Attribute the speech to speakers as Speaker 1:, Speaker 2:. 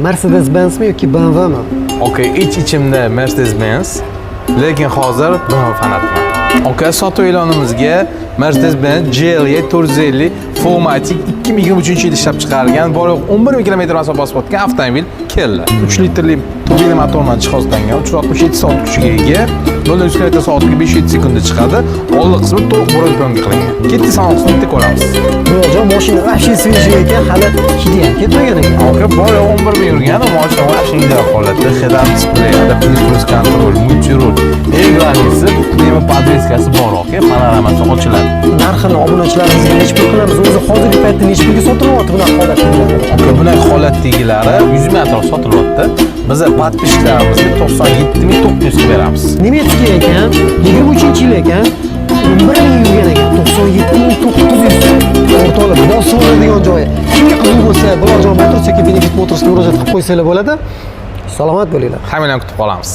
Speaker 1: Mercedes-Benzmi yoki BMWmi?
Speaker 2: Okey, ich-ichimda Mercedes-Benz, lekin hozir BMW fanatman. Aka, sotuv e'lonimizga Mercedes-Benz GLE 450 4MATIC 2023-yilda ishlab chiqarilgan, bor yo'q 11 ming kilometr masofa bosib o'tgan avtomobil keldi. 3 litrli turbina motor bilan jihozlangan, 367 soat kuchiga ega, 0 km soatiga 507 sekundda chiqadi. Oldi qismi to'liq бронепленка qilingan. Ketdik, salon qismini bitta ko'ramiz.
Speaker 1: Birojon, mashina вообще свежий ekan, hali hidi ham ketmagan ekan.
Speaker 2: Aka, bor yo'q 11 ming yurgan, mashina вообще ideal holatda. Head-up display, adaptiv cruise control, мультируль. Eng главный si, pnevmo подвеска si bor, aka, panoramasi ochiladi.
Speaker 1: Narxini obunachilarimizga nechi pul qilamiz? O'zi hozirgi paytda nechi pulga sotilyapti bunaqa holatda?
Speaker 2: Aka, bunaqa holatdagilari 100 ming atrof sotilyapti. Biza подписчик larimizga 97 900 ga beramiz.
Speaker 1: Немецкий ekan, 23-yil ekan, 11 ming yurgan ekan, 97 900. O'rtoqlar, bosib oladigan joyi. Kimga qiziq bo'lsa, Biloljon Motors yoki Benefit Motorsga murojaat qilib qo'ysanglar bo'ladi. Salomat bo'linglar.
Speaker 2: Hammanglarni kutib qolamiz.